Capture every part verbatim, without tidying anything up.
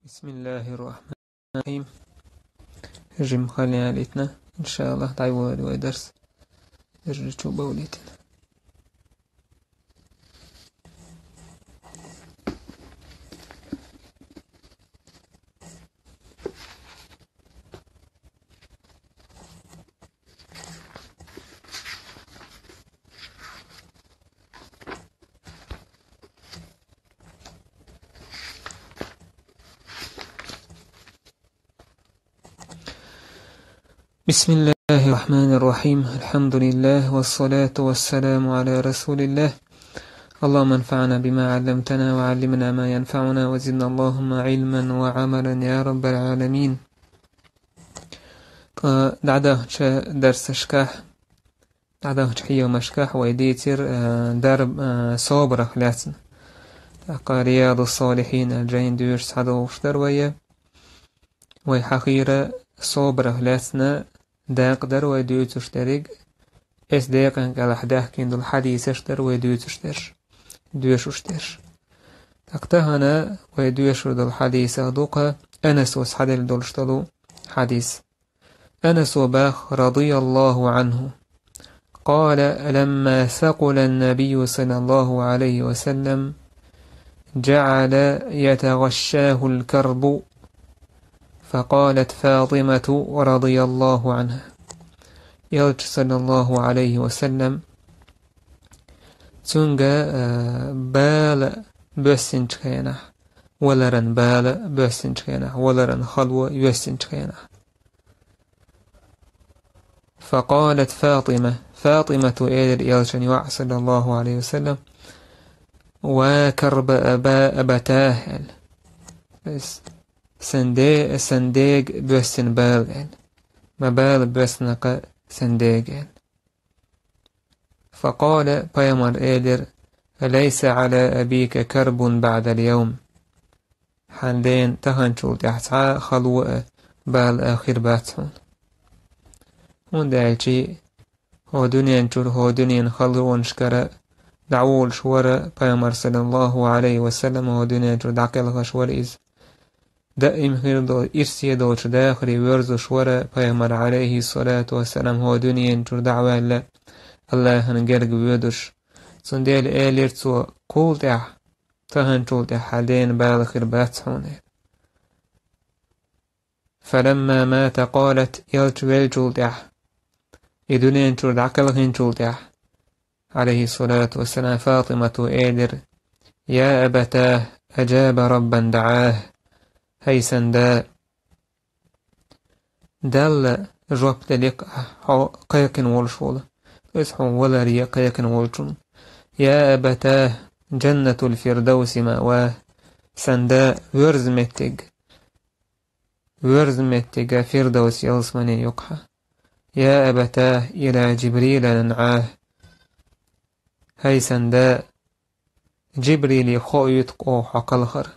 بسم الله الرحمن الرحيم. Жимма хала ялийтина, иншааллахӀ, дӀайолалур вай дарс. Держи чу бавлитина. بسم الله الرحمن الرحيم. الحمد لله والصلاة والسلام على رسول الله. اللهم انفعنا بما علمتنا وعلمنا ما ينفعنا وزدنا اللهم علما وعملا يا رب العالمين. Ткъа дӀадахача дарсашкахь, дӀадахача хьехамашкахь вай дийцира, а, дарб-, а, собарах лаьцна. ТӀаккха Риядус-Салихьин аьлла жайна доьшуш схьадогӀуш дара вай. Вай хьахийра собарах лаьцна дакъа дара вай дуьйцуш дерриг, эс декъан кӀелахь даьхкина долу хьадийсаш дара вай дуьйцуш дерш, доьшуш дерш. ТӀаккха тахана вай доьшур долу хьадийсах ду-кх Анаса схьаделла долуш долу хьадийс. Анаса боху, رضي الله عنه، قال: لما ثقل النبي صلى الله عليه وسلم جعل يتغشاه الكرب، فقالت فاطمة رضي الله عنها. Элча, саллаллаху Ӏалайхи ва саллам, цуьнга, а, бала боьссинчу хенахь, валаран бала боьссинчу хенахь, валаран хало йоьссинчу хенахь. فقالت فاطمة, Фатимата элира элчан йоӀ, саллаллаху Ӏалайхи ва саллам: «Ва карба аба-, абатах», аьлла. То есть, сан де-, сан дега боьссина бала, аьлла. Ма бала боьссина-кх сан дега, аьлла. فقال, пайхамар элира: «ليس على أبيك كرب بعد اليوم». Хьан дена таханчул тӀаьхьа цхьа а хало а, бала а хир бац хьуна. ХӀунда аьлча хӀокху дуьнен чуьра, хӀокху дуьненан халонашкара дӀаволуш вара пайхамар, саллаллаху Ӏалайхи ва саллам, хӀокху дуьнен чуьра дӀакхелхаш вара иза. Даим хир долу ирсе долчу дахаре воьрзуш вара пайхамар, Ӏалайхи ссалату вассалам, хӀокху дуьнен чуьра дӀа а ваьлла, АллахӀан герга воьдуш. Цундела элира цо: «Кхул тӀаьхьа, таханчул тӀаьхьа хьан дена бала хир бац хьуна». فلما مات قالت, элча веллачул тӀаьхьа, и дуьнен чуьра дӀакхелхинчул тӀаьхьа, Ӏалайхи ссалату вассалам, Фатимата элира: «يا أبتاه أجاب ربا دعاه». ХӀай сан да, Далла жоп делира-кх хьо кхайкхина волуш волу, иза хьуна валаре кхайкхина волчунна. «يا أبتاه جنة الفردوس مأواه». Сан да, воьрза меттиг, воьрза меттиг Фирдавс ялсамани ю-кх хьан. «يا أبتاه إلى جبريل ننعاه». ХӀай сан да, Жибриле хоуьйту-кх оха хьо кхалхар.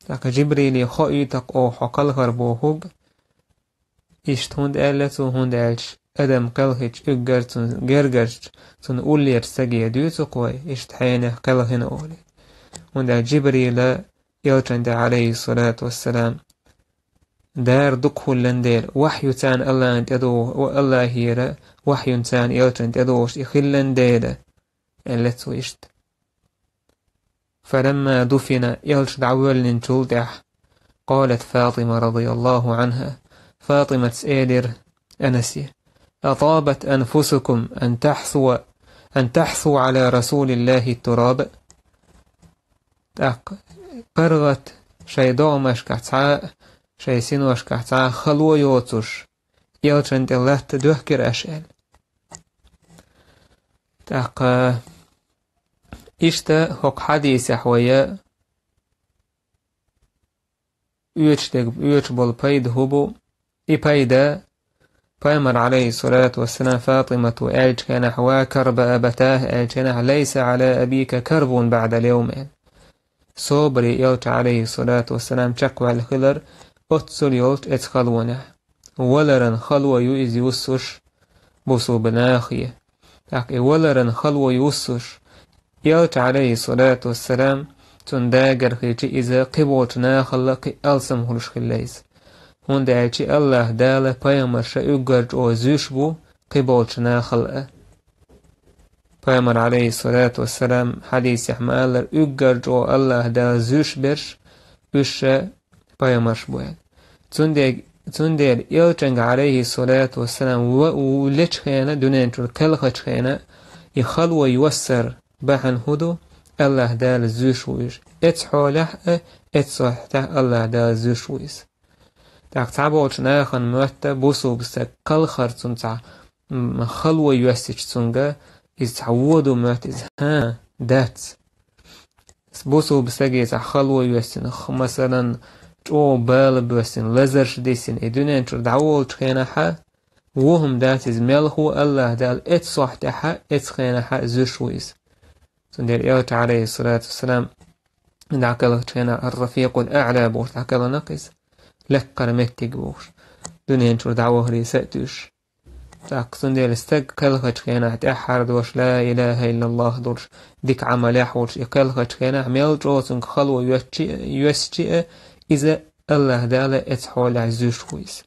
ТӀаккха Жибриле хоуьйту-кх оха хьо кхалхар бохург, иштта хӀунда аьлла цо, хӀунда аьлча адам кхелхича уггар цуьнан гергарчу, цуьнан уллерчу стаге дуьйцу-кх вай, иштта хьенех кхелхина олий. ХӀунда аьлча Жибрила элчанна тӀе, Ӏалайхи ссалату вассалам, дара дукха хӀуллан дела, вахью царна АллахӀан тӀедогӀу-, АллахӀера вахьюн царна элчанна тӀедогӀуш и хиллан дела, аьлла цо иштта. فلما دفن, элча дӀавоьллинчул тӀаьхьа, قالت فاطمة رضي الله عنها, Фатимата элира Анасе: «أطابت أنفسكم أن تحثوا، أن تحثوا على رسول الله التراب». ТӀаккха паргӀат шайн догӀмашкахь цхьа а, шайн синошкахь цхьа а хало йоцуш, элчанна тӀе латта доьхкира аша, аьлла. ТӀаккха иштта хӀокху хьадисехь вай оьцуш дерг, оьцуш болу пайда хӀун бу? И пайда, пайхамар, Ӏалайхи ссалату вассалам, Фатимата аьллачу хенахь: «Ва карба абатах», аьллачу хенахь: «ليس على أبيك كرب بعد اليوم», аьлла. Собаре элча, Ӏалайхи ссалату вассалам, чекхваьлла хилар оццул йолчу эцу халонехь. Валаран хало ю иза юссуш бусулба нахе. ТӀаккха и валаран хало юссуш, элча, Ӏалайхи ссалату вассалам, цунна дагар хилча, иза кхиболчу нахалла кхин алсам хуьлуш хилла иза. ХӀунда аьлча АллахӀ Дала пайхамарша уггар чӀогӀа зуьйш бу кхиболчу нахалла а. Пайхамар, Ӏалайхиссалату вассалам, хьадисехь ма-аллара, уггар чӀогӀа АллахӀ Дала зуьйш берш уьш ша пайхамарш бу аьлла. Цундела, цундела элчанга, Ӏалайхиссалату вассалам, ва, ву лечу хенахь, дуьнен чуьра кхелхачу хенахь, и хало йоссар бахьана хӀун ду? АллахӀ Дала зуьйш ву иза. Эцу хьолехь а, эцу сохьтехь а АллахӀ Дала зуьйш ву иза. ТӀаккха цхьаболчу нахана моьтту бусулба стаг кхалхар цунна цхьа, м, хало йоьссича цуьнга, иза цхьа вон ду моьтту иза. ХӀан, дац. Бусулба стаге цхьа хало йоьссина, х-, масалан, чӀогӀа бала боьссина, лазарш диссина, и дуьнен чуьра дӀаволучу хенахь а, вон хӀума дац иза, мелхо АллахӀ Дала эцу сохьтехь а, эцу хенахь а зуьйш ву иза. Цундела элча, Ӏалайхиссалату вассалам, дӀакхелхачу хенахь ар-рафикъул аӀла бохуш дӀакхелхина-кх иза. Лаккхара меттиг бохуш. Дуьнен чуьра дӀавахаре са а туьйсуш. ТӀаккха цундела стаг кхелхачу хенахь тӀаьххьара дош ла илаха иллаллах долуш, дика Ӏамалехь волуш, и кхелхачу хенахь мел чӀогӀа цуьнга хало йоьссичи-, йоьссичи а, иза АллахӀ Дала эцу хьолехь зуьйш ву иза.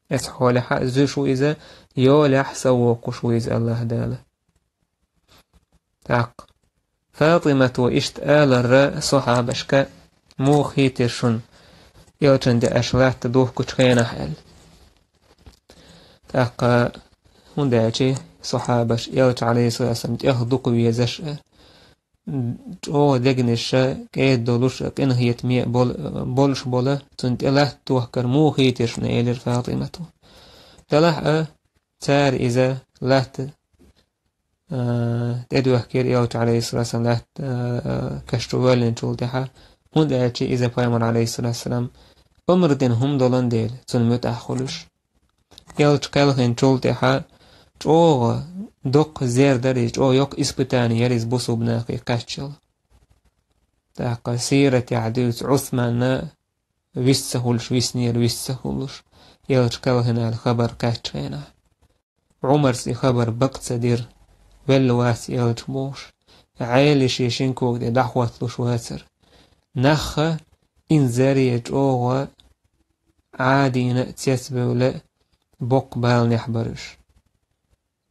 Эцу хьолехь а зуьйш ву иза, йолехь а соввоккхуш ву иза АллахӀ Дала. ТӀаккха ФатӀимата иштта аларра сахьабашка: «Муха хийтира шуна элчан де аша латта духкучу хенахь?» — аьлла. ТӀаккха, хӀунда аьлча сахьабаш элча, Ӏалайхиссалату вассалам, тӀех дукха везаш а, чӀогӀа дегнаш а, кӀеда долуш а, къинхетаме а бол-, болуш бола, цунна тӀе латта дохкар муха хийтира шуна, элира ФатӀимата. Делахь а цара иза латта а, тӀедоьхкира элча, Ӏалайхиссалату вассалам, латта, а, каш чу воьллинчул тӀаьхьа, хӀунда аьлча иза пайхамар, Ӏалайхиссалату вассалам, омра дина хӀума долан дела, цунна муьтӀахь хуьлуш. Элча кхелхинчул тӀаьхьа чӀогӀа доккха зер дара иза, чӀогӀа йоккха испытание яра иза бусулба нахе кхаччалла. ТӀаккха сиратехь дуьйцу Ӏусманна вист ца хуьлуш, виснера вист ца хуьлуш, элча кхелхина аьлла хабар кхаьччу хенахь. Ӏумарс и хабар бакъ ца дира, велла вац элча бохуш, Ӏели шен шина кога тӀе дӀахӀотталуш вацара. Нахха инзаре чӀогӀа Ӏадийна а, цецбевлла а боккха баланехь бара уьш.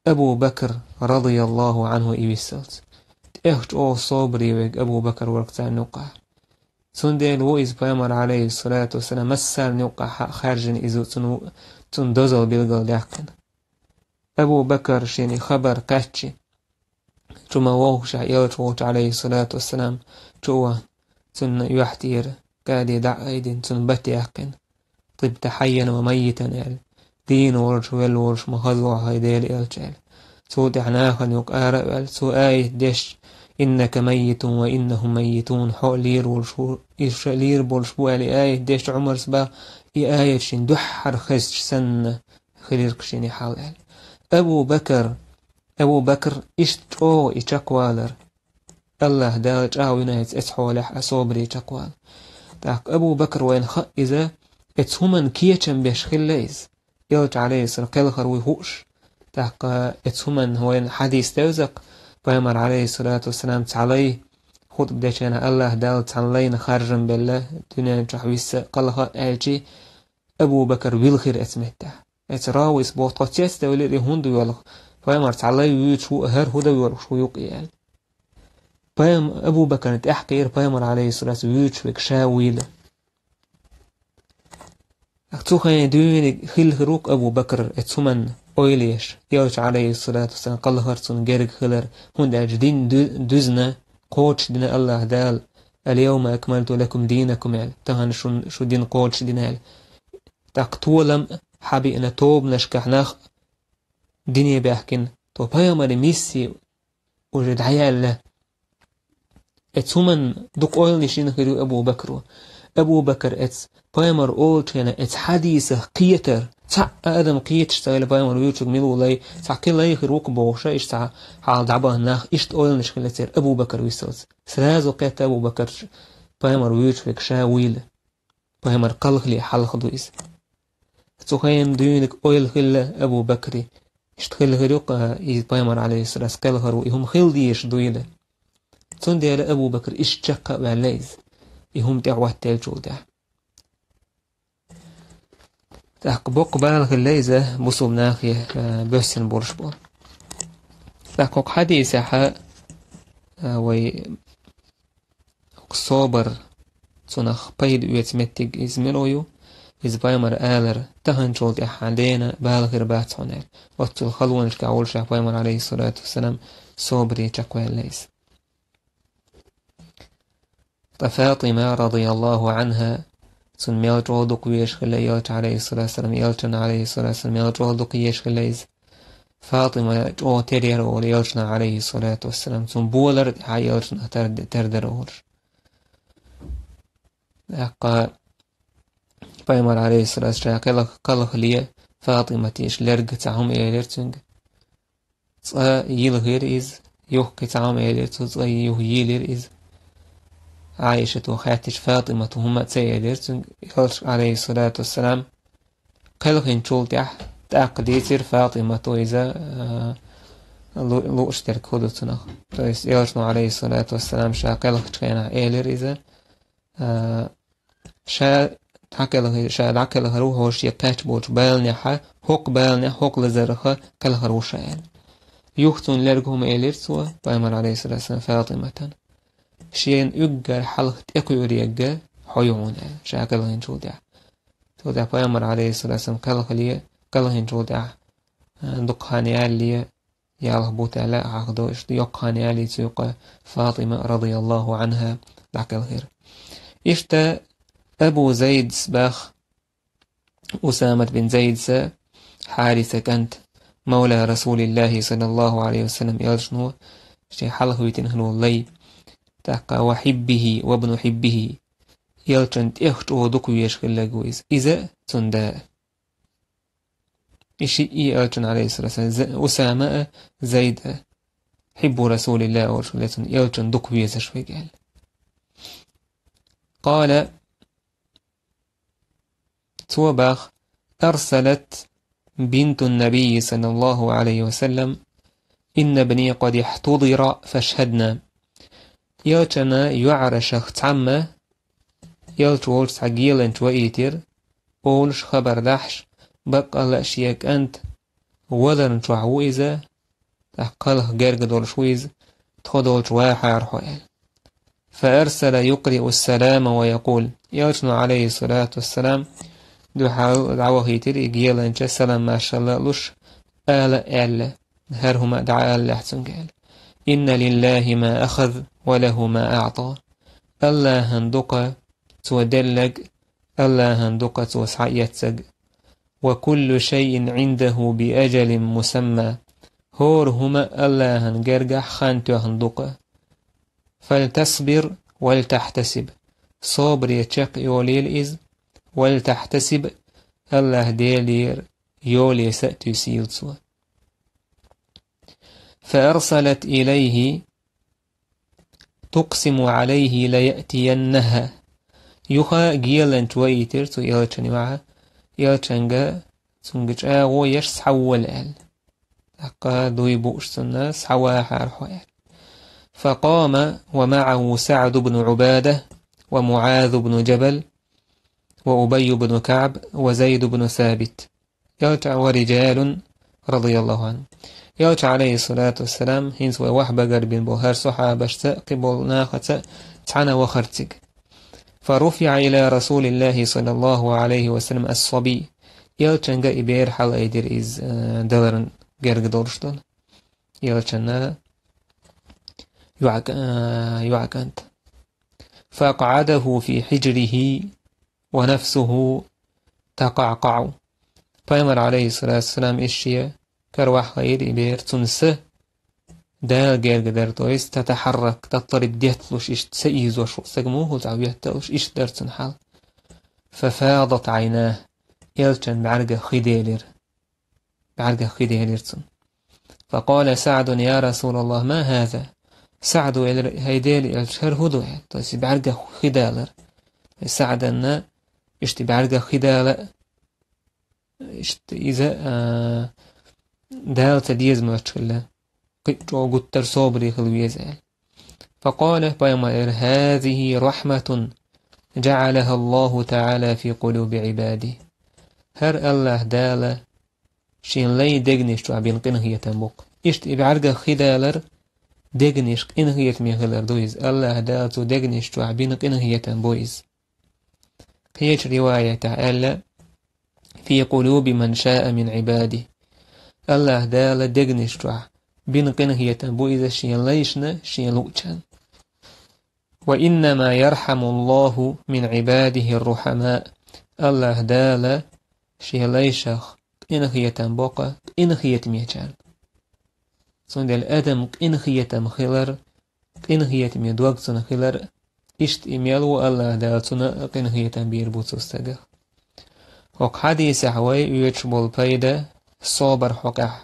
Абу Бакр, радияллаху Ӏанху, и виссалц. ТӀех чӀогӀа собаре верг Абу Бакр вара царна юккъахь. Цундела ву иза пайхамар, Ӏалайхиссалату вассалам, массарна юккъахь хаьржина иза цунна, цунна дозалла билгалдаьккхина. Абу Бакр шена и хабар кхаьччи, чу ма вовхашехь, элча волчу, Ӏалайхиссалату вассалам, чу а вахна, цунна юьхь тӀера каде дӀа а айдина, цунна бат яьккхина. «ТӀибта хьайян ва маййитан», — аьлла. «Дийна волуш, велла волуш ма хаза ву хьо, хӀай Делан элча», — аьлла. Цул тӀаьхьа нахана юкъа ара а ваьлла, цо аят деш: «Иннака маййитун ва иннахум маййитун», хьо а лийр волуш ву, уьш а лийр болуш бу аьлла, и аят деш Ӏумарс бах, и аят шена дуьххьара хезча санна, хилира-кх шена и хьал аьлла. Абу Бакр, Абу Бакр иштта чӀогӀа и чекхвалар. АллахӀ Дала чӀагӀвина иза эцу хьолехь а собаре чекхвала. ТӀаккха Абу Бакр вайна хаьа иза, эцу хӀуманна кечам беш хилла иза. Элча, Ӏалайхиссалам, кхелхар вуй хууш. ТӀаккха эцу хӀуманна вайна хьадис девза-кх, пайхамар, Ӏалайхиссалату вассалам, цхьа лай хутӀба дечу хенахь АллахӀ Дала цхьана лайна харжам белла, дуьнен чохь виса кхалха а аьлчи, Абу Бакр вилхира эцу меттехь. Эцу равис боху, тхо цецдевлира и хӀунда воьлху, пайхамар цхьа лай вуьйцуш ву, хӀара хӀун дан воьлхуш ву юккъе аьлла. Пайхам-, Абу Бакарна тӀаьхьакхийра пайхамар, Ӏалайхиссалату вассалам, вуьйцуш верг ша вуйла. Цу хенан дуьйна хилла хир ву-кх Абу Бакр эцу хӀуманна ойла еш, элча, Ӏалайхиссалату вассалам, кхалхар цунна герга хилар, хӀунда аьлча дин ду-, дуьзна, кхочушдина АллахӀ Дала: «Ал-йовма акмалту лакум динакум», — аьлла, тахана шун, шу дин кхочушдина аьлла. ТӀаккха толам а хьабиъна, тобанашкахь нах а дине баьхкина, тхо пайхамаран миссия уже дӀаяьлла. Эцу хӀуманна дукха ойланаш йина хир ю Абу Бакро. Абу Бакр эцу пайхамар олучу хенахь эцу хьадисах кхетар, цхьа а адам кхеташ ца хилла пайхамар вуьйцург мила ву лай, цхьа кхин лай хир ву-кх бохуш, иштта цхьа хьал дӀабахана нах, иштта ойланаш хилла церан Абу Бакр виссалц. Сразу кхетта Абу Бакрчу пайхамар вуьйцуш верг ша вуйла. Пайхамар кхалхале хьалха ду иза. Цу хенан дуьйна ойла хилла Абу Бакри. Иштта хилла хир ю-кх, а, иза пайхамар, Ӏалайхиссалату вассалам, кхелхар ву, и хӀума хила дезаш дуйла. Цундела Абу Бакр иштта чекх а ваьлла иза. и хӀума тӀехӀоттаелчул тӀехьа. ТӀаккха боккха бала хилла иза бусалба нахе, э, боьссина болуш бу. ТӀаккха хӀокху хьадисехь, э, вай собар, цунах пайда оьцу меттиг иза мила ю? Иза пайхамар алар: «Таханчул тӀаьхьа хьан дена бала хир бац хьуна», – аьлла. Оццул халонашкахь волушехь пайхамар, алейхиссалату вассалам, собаре чекхваьлла иза. Ткъа Фатима, радияллаху анхьа, цунна мел чӀогӀа дукха везаш хилла элча, алейхиссалату вассалам, элчанна, алейхиссалату вассалам, мел чӀогӀа дукха езаш хилла иза. Фатима чӀогӀа тера яра олу элчанах, алейхиссалату вассалам, цунна болар тӀехь элчанах тар-, тардара олуш. ТӀаккха пайхамар, алейхиссалату, ша кхелха-, кхалхале Фатимате лерга цхьа хӀума элира цуьнга. Цкъа йилхира иза, юха кхин цхьа хӀума элира цо, цкъа юха йийлира иза. Ӏайшата хаьттича, Фатимата хӀума а ца элира цуьнга. Элча, алейхиссалату вассалам, кхелхинчул тӀаьхьа тӀаккха дийцира Фатимата иза, а, лу-, лууш дерг хӀун ду цунах. То есть элчано, алейхиссалату вассалам, ша кхелхачу хенахь элира иза, а, ша дӀакхелхи-, ша дӀакхелхар ву хьо шен кхаьчна болчу баланехь, хӀокху баланехь, хӀокху лазарех кхелхар ву ша аьлла. Юха цунна лерга хӀума элира цо, пайхамар, алейхиссалату вассалам, Фатиматана: «Шена уггар хьалха тӀекхуьург хьо ю хьуна», – аьлла, ша кхелхинчул тӀаьхьа. Цул тӀаьхьа пайхамар, алейхиссалату вассалам, кхелхале, кхелхинчул тӀаьхьа, а, дукха хан ялале, ялх бутт аьлла а хьахадо, иштта йоккха хан ялале цу юкъа Фатима, радияллаху анхьа, дӀакхелхира. Иштта Абу Зайдас баха, Усамат бин Зайдас, Хьариса кӀант, мавла Расулиллахи, саллаллаху алейхи ва саллям, элчано шен хьалха витина хилла волу лай. ТӀаккха ва хьиббихи, ва бну хьиббихи. Элчанна тӀех чӀогӀа дукха везаш хилларг ву иза. Иза а, цунна да а. И шиъ и элчанна, алейхиссалату вассалам, З-, Усама а, Зайд а, хьиббу Расулиллах олуш хилла цунна, элчанна дукха везаш верг аьлла. Къала, цо баха: «Арсалат бинтун набийи, саллаллаху алейхи ва саллям, инна бни къад ихьтудира фашхадна». Элчанна йоӀарашах цхьамма, элча волчу цхьа геланча ваийтира, олуш хабар дахьаш, баккъалла а шен кӀант валарна чохь ву иза, тӀаккха кхалха герга долуш ву иза, тхо долчу вахьара хьо аьлла. Фа арсала юкъриу ссалама ва якъул. Элчано, алейхиссалату вассалам, дуьхьал дӀавахийтира и геланча, салам-маршалла а луш, ала а аьлла, хӀара хӀума а дӀаалалахь цуьнга аьлла: «Инна лиллахи ма ахаз, ва лаху ма аъта». Аллахьан ду-кха цо деллаг, Аллахьан ду-кха цо схьаэццаг. «Ва куллу шайин гӀиндаху би ажалин мусамма». ХӀора хӀума Аллахьан гергахь хан тоьхна ду-кха. «Фалтасбир валтахьтасиб». Собаре чекх йолийла иза. «Валтахьтасиб», Аллахь Делера йоле са а туьйсийла цо. «Фа арсалат илайхи тукъсиму гӀалайхи лаятияннаха». Юха геланча ваийтира цу элчанна юьхьа, элчанга, цуьнга чӀагӀо еш схьавола аьлла. ТӀаккха дуй бууш цунна схьавахьара хьо аьлла. «Факъама ва маӀаху СаӀд бну Ӏубада ва МуӀаз бну Джабал ва Убай бну КаӀб ва Зайд бну Сабит». Элча ва риджалун, радияллаху анхум. Элча, алейхиссалату вассалам, хӀинца вай вахь багар бина болу хӀара сахьабашца а, кхин болу нахаца а цхьаьна вахара цига. «Фа руфиӀа иля Расулиллахи, саллаллаху алейхи ва саллям, ас-сабий». Элчанга и бер хьалаайдира иза, э, даларна герга долуш долу. Элчанна йоӀа-, э, йоӀа кӀант. «Фа акъӀадаху фи хьиджрихи». «Ва нафсуху такъаъкъаъу». Пайхамар, алейхиссалату вассалам, иза шен караваьхьира и бер, цунна са Дала герга дара, то есть татахьаррак, таттариб детталуш, иштта са ийзош волу стаг муха ву цхьа ветталуш, иштта дара цуьнан хьал. «Фа фадат Ӏайнаху», элчан бӀаьргах хи делира. БӀаьргах хи делира цунна. «Факъала СаӀдун: я Расулаллах, ма хаза?» СаӀду элира: «ХӀай Делан элча, хӀара хӀун ду?» – аьлла. То есть бӀаьргах хи далар. СаӀданна иштта бӀаьргах хи дала, иштта иза, а, Дала ца деза моьттуш хилла. Кхин а чӀогӀа гуттар собаре хила веза аьлла. «Факъала», пайхамар элира: «Хазихи рахматун». جعلها الله تعالى في قلوب عباده. ХӀара АллахӀ Дала Шен лай дегнаш чохь бина къинхетам бу-кх. Иштта и бӀаьргах хи далар дегнаш къинхетаме хилар ду иза. АллахӀ Дала цу дегнаш чохь бина къинхетам бу иза. Кхечу риваятехь аьлла: «في قلوب من شاء من عباده». АллахӀ Дала дегнаш чохь бина къинхетам бу иза Шен лайшна, Шен луучарна. «وإنما يرحم الله من عباده الرحماء». АллахӀ Дала Шен лайшах къинхетам бу-кх къинхетамечарна. Цундела адам къинхетам хилар, къинхетаме дог цунна хилар, иштта и мел ву АллахӀ Дала цунна а къинхетам бийр бу цу стагах. ХӀокху хьадисехь вай оьцуш болу пайда собар хьокъехь.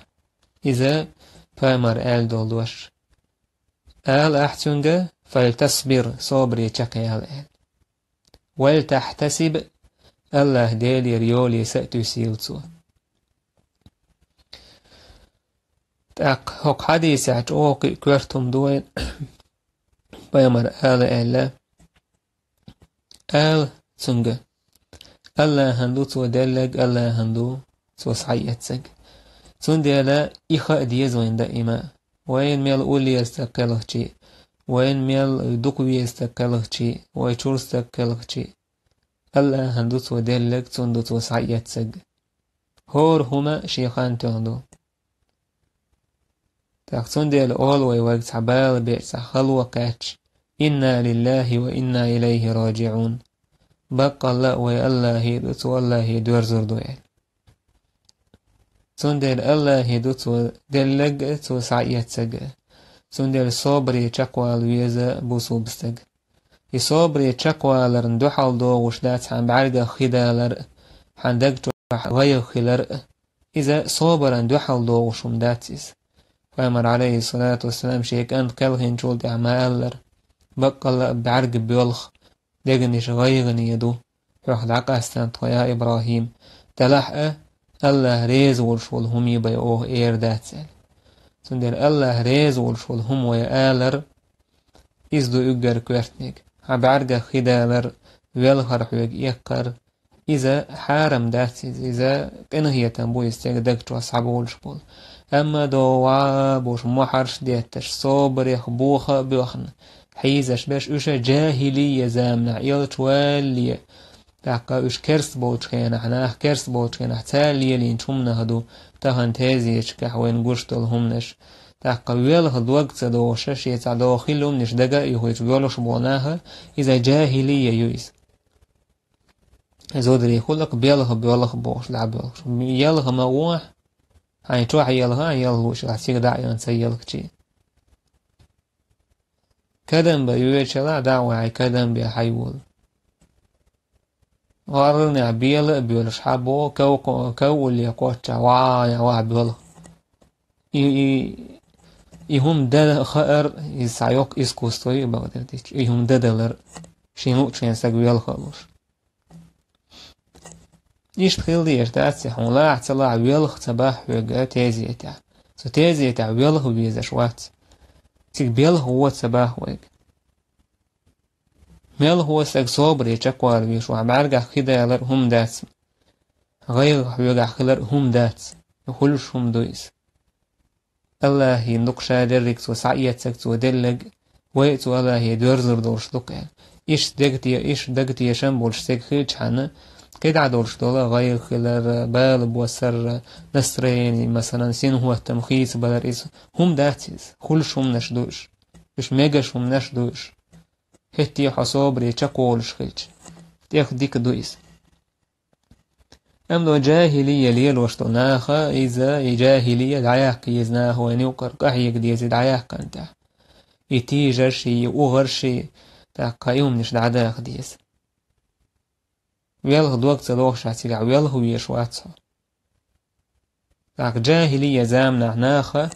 Иза пайхамар аьлла долу дош. Ала ахь цуьнга: «فلتصبر», собаре чекхъяла аьлла. «ولتحتسب», АллахӀ Делера йоле са а туьйсийла цо. ТӀаккха хӀокху хьадисехь чӀогӀа кхин а коьрта хӀума ду вайна. Пайхамар ала аьлла, ала цуьнга: «АллахӀан ду цо деллаг, АллахӀан ду цо схьаэццаг». Цундела и хаа деза вайна даима. Вайна мел уллера стаг кхелхчий, вайна мел дукха веза стаг кхелхчий, вай чуьра стаг кхелхчий, АллахӀан ду цо деллаг, цунна ду цо схьаэццаг. ХӀора хӀума шен хан тоьхна ду. ТӀаккха цундела олу вай вайга цхьа бала беъча, цхьа хало кхаьчча: «إنا لله وإنا إليه راجعون». Баккъалла а вай АллахӀе ду, цу АллахӀе доьрзур ду аьлла. Цундела АллахӀе ду цо деллаг а, цо схьаэццаг а. Цундела собаре чекхвала веза бусулба стаг. И собаре чекхваларна дуьхьал догӀуш дац хьан бӀаьргах хи далар а, хьан даг чохь гӀайгӀа хилар а. Иза собаран дуьхьал догӀуш хӀума дац иза. Пайхамар, Ӏалайхиссалату вассалам, шен кӀант кхелхинчул тӀаьхьа ма-аллара: «Баккъалла а бӀаьрг боьлху дегнаш гӀайгӀане ду, хьох дӀакъастан тхо, я ИбрахӀим». Делахь а, АллахӀ реза волуш волу хӀума бен оха эр дац аьлла. Цундела АллахӀ реза волуш волу хӀума вай алар, иза ду уггар коьртаниг. Хьан бӀаьргах хи далар, велхар хьоьга эккхар, иза хьарам дац иза, иза къинхетам бу иза стеган даг чохь схьаболуш болу. Амма догӀа а бохуш, мохьарш а детташ, собарех боха а боьхна, хьийзаш берш, уьш а жахӀилия заманахь, элча валале, тӀаккха уьш керста болчу хенахь, нах керста болчу хенахь, цара лелийначу хӀуманах ду тахана тезеташкахь вайна гуш долу хӀуманаш. ТӀаккха велха дог ца догӀуш, шен цхьа догӀа хилла хӀуманаш дага а юхуьйтуш воьлхуш болу наха, иза жахӀилия ю иза. Зударий хуьлу-кх белха, боьлха бохуш, дӀа а боьлхуш. Елха ма вон, хьайн чохь елха, хьайн елха лууш, ахь цига дӀа а йина ца елхчий. Кадам бан йоьдучу хенахь дӀа а вахьий, кадам бен хьайволу. ГӀаргӀанехь бела а боьлуш хьабо, ков-, ков улле кхоччахь, ваха, ваха боьлху. И, и, и хӀума дан хаар, иза схьа йоккха искусство ю, бакъдерг дийцича, и хӀума дан далар, шен луучу хенахь стаг велха а луш. Иштта хила дезаш дац, хьуна лахь а ца лахь а, велха ца бахь хьоьга тезетехь. Цу тезетехь велха везаш вац. Цига белха вон ца бахь вайга. Мелхо стаг собаре чекхвала везаш ву, хьан бӀаьргах хи далар хӀума дац. ГӀайгӀа хьоьгахь хилар хӀума дац. Хуьлуш хӀума ду иза. АллахӀан ду-кх ша дерриг цо схьаэццаг, цо деллаг, вай а цу АллахӀе доьрзур долуш ду-кх аьлла. Иштта дагате-, иштта дагатешам болуш стаг хилчахьана, кхидӀа долуш долу гӀайгӀа хилар, бала боссар, настроение, масалан, синхӀоттам хийцабалар, иза хӀума дац иза, хуьлуш хӀуманаш ду уьш. Уьш мегаш хӀуманаш ду уьш. ХӀетте а хьо собаре чекхволуш хилча, тӀех дика ду иза. Амма жахӀилия лелош долу наха, иза, и жахӀилия дӀаяккха еза наха вайна юкъара, къахьега деза и дӀаяьккхина тӀехь. И тийжарш, и угӀарш, и тӀаккха и хӀуманаш дӀадаха деза. Велха дог ца догӀуш ахь цигахь велха везаш вац хьо. ТӀаккха жахӀилия заманахь наха,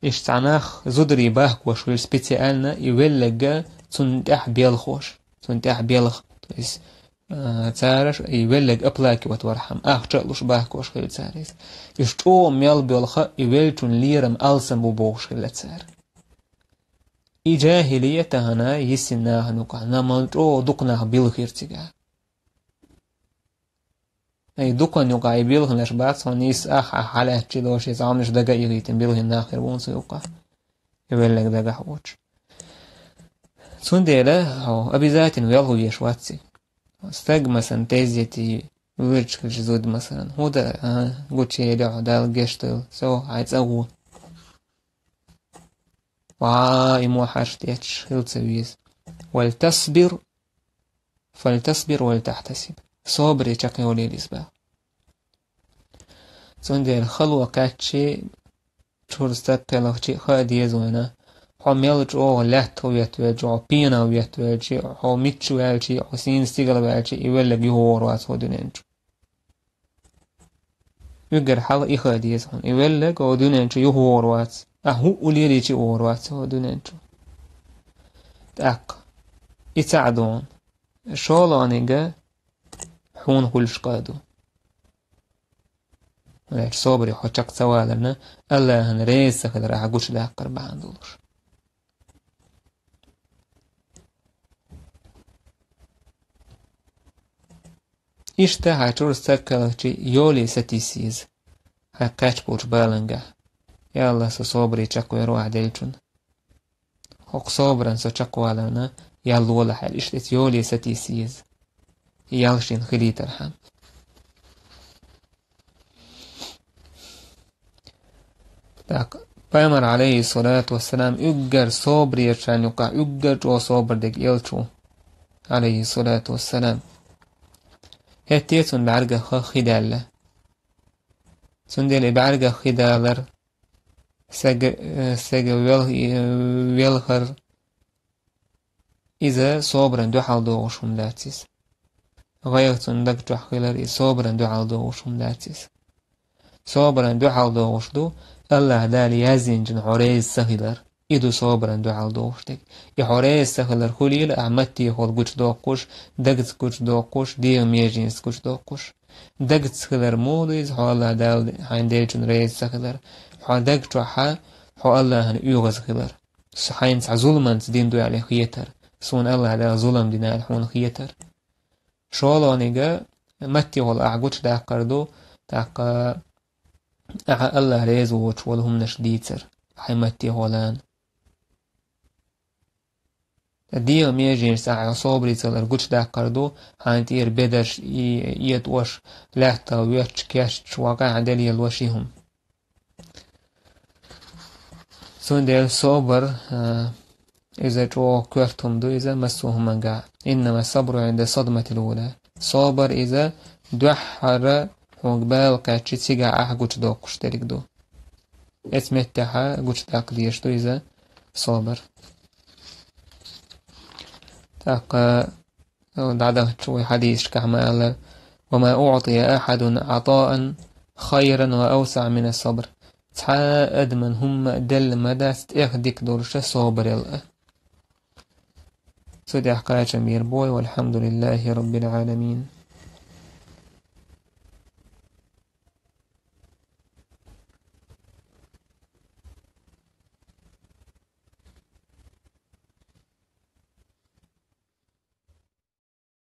иштта цхьа нах зударий бахкош хилла специально, и веллаг а цунна тӀехь белхош, цунна тӀехь белха. То есть, а, цара и веллаг оплакивать вархьама, ахча а луш бахкош хилла цара иза. Уьш чӀогӀа мел боьлху, и веллачун лерам алсам бу бохуш хилла цара. И жахӀилия тахана йисина нахана юкъахь, намал чӀогӀа дукха нах билхира цигахь. Ай дукха нах юкъахь и билхинарш бац, хьуна йис ахь, ахь хьалаьттачи долуш, и зӀамнаш дага а йихийтина билхина нах хир бу цу юкъахь. И веллаг дагахь воцуш. Цундела хьо обязательно велха веш вац цига. Стаг, масалан, тезетий, вуьрчигаш зуда, масалан. ХӀун дара, а, гучуели хьо, Дала гечдойла, со хьайн цӀа гӀо. Ва, и мо хьарш тӀеташ хила ца веза. «Вал тасбир, фал тасбир, вал тахьтасиб». Собаре чекхйолийла иза баха. Цундела хало кхаьччи, чуьра стаг кхелхчи хаа деза вайна, хьо мел чӀогӀа лаьттах веттавелчи, хьо пенах веттавелчи, хьо мичча ваьлчи, хьо сийна стигала ваьлчи, и веллаг юхавогӀур вац хӀокху дуьнен чу. Уггар хьалха и хаа деза хьуна. И веллаг хӀокху дуьнен чу юхавогӀур вац. Ахь хӀуъа лелийчи а вогӀур вац хӀокху дуьнен чу. ТӀаккха и цхьаъ ду хьуна. ШолгӀаниг хьуна хуьлуш къа ду. ХӀунда аьлча собаре хьо чекх ца валарна, АллахӀана реза ца хилар ахь гучудаккхар бахьана долуш. Иштта хьайн чуьра стаг кхелхчи йоле сатийса еза хьайн кхаьчна болчу балангахь: «Я АллахӀ, со собаре чекхвер ву ахь деллачунна. ХӀокху собаран со чекхваларна ял лолахь», — аьлла, иштта иза йоле сатийса еза. И ял шена хилийтархьама. ТӀаккха Пайхамар, Ӏалайхиссалату вассалам, уггар собаречарна юкъахь уггар чӀогӀа собар дерг элча ву, Ӏалайхиссалату вассалам. ХӀетте цунна бӀаьргах хи даьлла. Цундела и бӀаьргах хи далар, сага, э, сага вел-, э, велхар, иза собаран дуьхьал догӀуш хӀума дац иза. ГӀайгӀа цунна даг чохь хилар, иза собаран дуьхьал догӀуш хӀума дац иза. Собаран дуьхьал догӀуш ду АллахӀ Дала яздинчунна хьо реза ца хилар. И ду собаран дуьхьал догӀуш дерг. И хьо реза ца хилар хуьлийла, ахь маттехула гучудоккхуш, дагца гучудоккхуш, дегӀан меженашца гучудоккхуш. Дагца хилар муха ду иза, хьо АллахӀ Дала хьайна деллачунна реза ца хилар? Хьо даг чохь хьо АллахӀана оьгӀаз хилар. Со хьайна цхьа зуламанца дина ду аьлла хетар. Суна АллахӀ Дала зулам дина аьлла хьуна хетар. ШолгӀаниг маттехула ахь гучудаккхар ду, тӀаккха ахьа АллахӀ реза воцуш волу хӀуманаш дийцар, хьайн маттехула. ТӀаккха дегӀан меженашца ахь собаре ца хилар гучудаккхар ду, хьайна тӀера бедарш, и, этӀош, лаьттах воьттуш, кечдеш, вакъа хьан делла лош и хӀума. Цундела собар, а, иза чӀогӀа коьрта хӀума ду, иза массо а хӀуманга. «Иннама сабру гӀинда садматил ула». Собар иза дуьххьара хьуна бала кхаьччи цигахь ахь гучудоккхуш дерг ду. Эцу меттехь гучудаккха дезаш ду иза собар. ТӀаккха дӀадахча вай хьадисашкахь ма-аллара: «Ва ма уӀтия ахьадун Ӏатаан хайран ва авсаӀа мина сабр». Цхьа а адаман хӀумма а делла ма дац тӀех дика долуша собарел а. Цу тӀехь кхачам бийр бу вай, валхьамдулиллахи раббил Ӏаламин.